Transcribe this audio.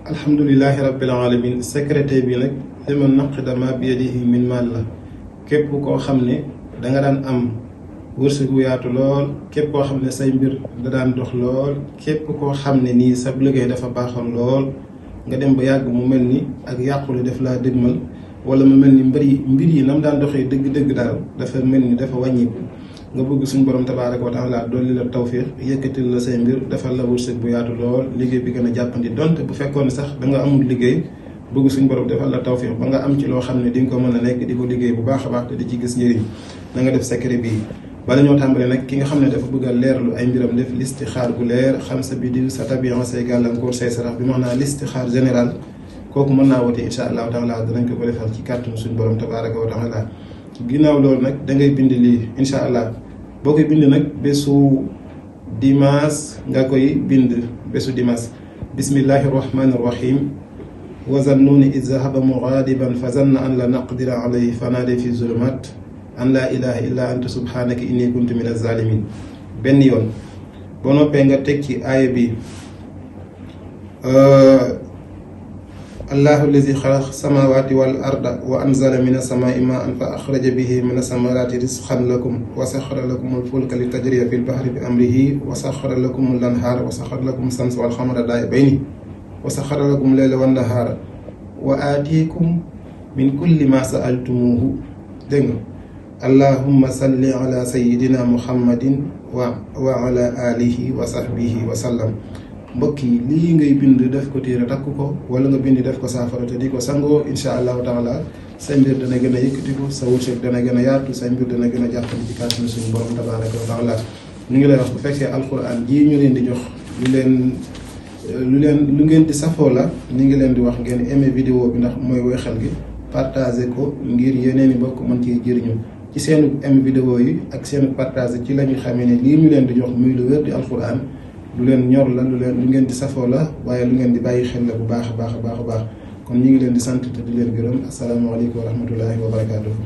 alhamdulilahi rabbil alamin secrétaire bi nag liman naqida ma bi yadihi min maal la képp koo xam ne danga daan am wërsëg bu yaatu lool képp koo xam ne say mbir da daan dox lool képp koo xam ne nii sa liggéey dafa baaxoon lool nga dem ba yàgg mu mel ni ak yàqule def laa dëgmal wala mu mel ni mbir yi nam daan doxee dëgg-dëgg daal dafa mel ni dafa wàññiku nga bëgg suñu borom tabaaraka wa taala dolli la tawfiix yëkkatil la say mbir defal la wërsëg bu yaatu lool liggéey bi gën a jàppandi donte bu fekkoon ne sax da nga amul liggéey bëgg suñu borom defal la tawfiix ba nga am ci loo xam ne di nga ko mën a nekk di ko liggéey bu baax a baax te di ci gis njëriñ na nga def secret bii. bala ñoo tàmbale nag ki nga xam ne dafa bëgg a leerlu ay mbiram def listixaar gu leer xam sa bidiw sa tabian say gàllankoor say sarax bi maanaam listixaar général kooku mën naa wote incha allahu taala danañ ko defal ci kàttanu suñu borom tabaaraka wa taala. ginnaaw loolu nag da ngay bind lii incha allah boo koy bind nag bésu dimanche nga koy bind bésu dimanche bismillahi rahmani rahim wa zannuuni iz zahaba mughadiban fa zanna an la naqdira alayhi fa naade fi zulumat an laa ilaha illa anta subhanaka inni kuntu min az-zalimin benn yoon boo noppee nga teg ci aaya bi allahu allazi xalaq samawati wal arda wa anzala min as-samai ma'an fa axraja bihi min as-samarati rizqan lakum wa saxara lakum al-fulka li tajriya fil bahri bi amrihi wa saxara lakum al-anhaara wa saxara lakum as-samsa wal qamara daa'ibayni wa saxara lakum al-layla wan nahaara wa aatiikum min kulli ma sa'altumuhu dégg nga allahumma salli ala sayyidina muhammadin wa ala alihi wa sahbihi wa sallam. mbokk yi lii ngay bind def ko téere takk ko wala nga bind def ko saafara te di ko sangoo insha allahu taala sa mbir dana gën a yëkkatiku sa wërsëg dana gën a yaatu sa mbir dana gën a jàppale ci kàttanu suñu borom tabaraka wa taala. ñu ngi lay wax bu fekkee alquran jii ñu leen di jox lu ngeen di safoo la ñu ngi leen di wax ngeen aimé vidéo bi ndax mooy weexal gi partagé ko ngir yeneen i mbokk mën ciy jëriñu ci seenu aimé vidéo yi ak seenu partagé ci la ñu xamee ne lii ñu leen di jox muy lu wér di alquran lu leen ñor la lu ngeen di safoo la waaye lu ngeen di bàyyi xel la bu baax a baax a baax a baax kon ñu ngi leen di sant te di leen gërëm asalaamaaleykum wa rahmatullahi wa barakaatuhu.